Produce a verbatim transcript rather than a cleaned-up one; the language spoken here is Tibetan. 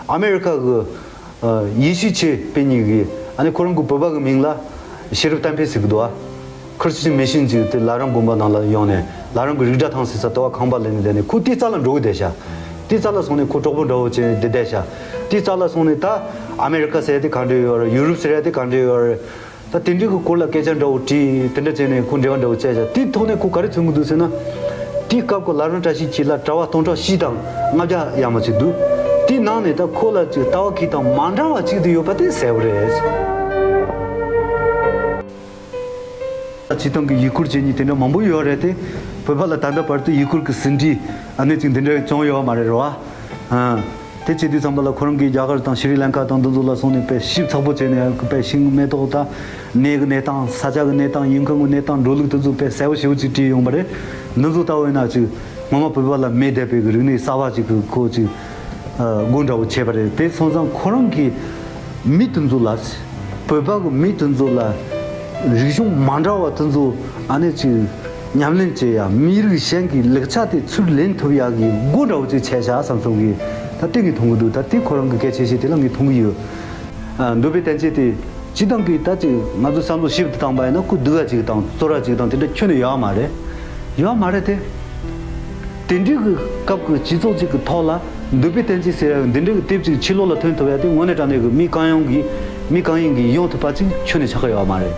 ཨ་མེ་རི་ཁ་གི་ཡེ་ཤུ་ཆོས་དཔོན་གཉིས་ཀྱིས་ཨ་ནི་ཁོ་རང་གི་བོད་པ་གི་མིང་ལ་ཤེས་རབ་གཏམ་དཔེ་ཟེར་གི་འདུག་ཨ། ཁི་རི་སི་ཅན་མི་ཤན་ཅིག་དེ་ལ་རང་དགོན་པ་ནང་ལ་ཡོང་ནས་ལ་རང་གི་རིགས་འདྲ་ཐང་ཟེར་ས་དེ་བ་ཁང་པ་ལེན་ནས་བསྡད་ནས་ཁོ་དེའི་རྩ་ལ་འགྲོ་གི་བསྡད་ཤག་དེའི་རྩ་ལ་སོང་ནས་ཁོ་གྲོགས་པོ་འདྲ་བོ་བྱས་ནས་བསྡད་བསྡད་ཤག་དེའི་རྩ་ལ་སོང་ནས་ད་ཨ་མེ་རི་ཁ་ཟེར་ཡ་དེ་ག་འདྲ་ཡོད་རེད། ཡུ་རོབ་ཟེར་ཡ་དེ་ག་འདྲ་ཡོད་རེད། ད་དེ་འདྲའི་གི་སྐོར་ལ་སྐད་ཆ་འདྲ་བོ་དྲིས་དེ་འདྲ་བྱས་ནས་ཁོ་འབྲེལ་བ་འདྲ་བོ་བྱས་བཞག་དེའི་ཐོག་ནས་ཁོ་ག་རེ་མཚོན་གི་འདུག་ཟེར་ན། དེའི་སྐབས་ཀྱི་ལ་རང་བཀྲ་ཤིས་འཁྱིལ་ལ་གྲྭ་པ་སྟོང་ཕྲག་བཞི་དང་ལྔ་བརྒྱ་ཡར་མར་ཅིག་འདུག་དེའི་ནང་ནས་ད་ཁོ་ལ་ཅིག་ལྟ་བ་ཁྱེད་དང་མ་འདྲ་བ་ཅིག་ཏུ་ཡོད་པ་དེ་གསལ་པོ་རེད། སྤྱིར་བཏང་གི་ཡུལ་སྐོར་བྱེད་མཁན་དེ་འདྲ་མང་པོ་ཡོད་རེད་དེ། བོད་པ་ལ་ད་ལྟ་བར་དུ་ཡུལ་སྐོར་གྱི་ཟིན་བྲིས་ཨ་ནེ་ཅིག་འདི་འདྲ་བྱུང་ཡོད་མ་རེད་རོ། ཨ། དེ་བྱེད་དུས་ཙམ་པ་ལ་ཁོ་རང་གིས་རྒྱ་གར་དང་ཤྲི་ལང་ཀ་དང་འདི་ཚོ་ལ་སོང་ནས་དཔེ་ཞིབ་ཚགས་པོ་བྱས་ནས་དཔེ་ཤིང་མེ་ཏོག་དང་གནས་ཀྱི་གནས་སྟངས་ས་ཆ་གི་གནས་སྟངས་ཡུལ་ཁམས་ཀྱི་གནས་སྟངས་འགྲོ་ལུགས་དེ་ཚོ་དཔེ་གསལ་པོ་ཞེ་པོ་ཅིག་བྲིས་ཡོང་པ་རེད། འདི་ཚོ་ལྟ་བས་ན་ཅིག་ངོ་མ་བོད་པ་ལ་མེད་བསྡད་པའི་རིག་གནས་གསར་པ་ཅིག་གི་ཁོ་ཅིག་སྒོ་འདྲ་བོ་ཕྱེས་པ་རེད། དེ་སོང་ཙང་ཁོ་རང་གིས་མི་དེ་ཚོ་ལ། བོད་པ་གི་མི་དེ་ཚོ་ལ་རིག་གཞུང་མ་འདྲ་བ་དེ་ཚོ་ཨ་ནེ་ཅིག་ཉམས་ལེན་བྱེད་ཡ། མི་རིགས་གཞན་གྱི་ལེགས་ཆ་དེ་ཚུར་ལེན་ཐུབ་ཡ་གི་སྒོ་འདྲ་བོ་ཅིག་ཕྱེས་ཤག་བསམ་སོང་གི། ད་དེ་ངས་མཐོང་གི་འདུག་ད་དེ་ཁོ་རང་གི་སྐད་ཆ་བཤད་དེ་ལ་ངས་མཐོང་གི་ཡོད། ཨ། འདོད་པའི་གཏན་བཅས་དེ་སྤྱིར་བཏང་གི་ད་ཅིག་ང་ཚོ་བསམ་བློ་ཞིབ་ཏུ་བཏང་པ་ཡིན་ན་ཁོ་སྡུག་ག་ཅིག་དང་བཙོག་ར་ཅིག་དང་དེ་འདྲ་ཁྱོན་ནས་ཡོད་མ་རེད། ཡོད་མ་རེད་དེ། དེ་འདྲའི་གི་སྐབས་ཀྱི་སྤྱི་ཚོགས་ཅིག་གི་ཐོག་ལ་འདོད་པའི་གཏན་བཅས་ཟེར་ཡ་འདི་འདྲའི་གི་དེབ་ཅིག་ཕྱི་ལོགས་ལ་ཐོན་ཐུབ་ཡ་དེ་དངོས་གནས་དྲང་གནས་གི་མི་གང་ཡོང་གི་མི་གང་ཡིན་གི་ཡོང་ཐུབ་པ་ཅིག་ཁྱོན་ནས་ཆགས་ཀྱི་ཡོད་མ་རེད།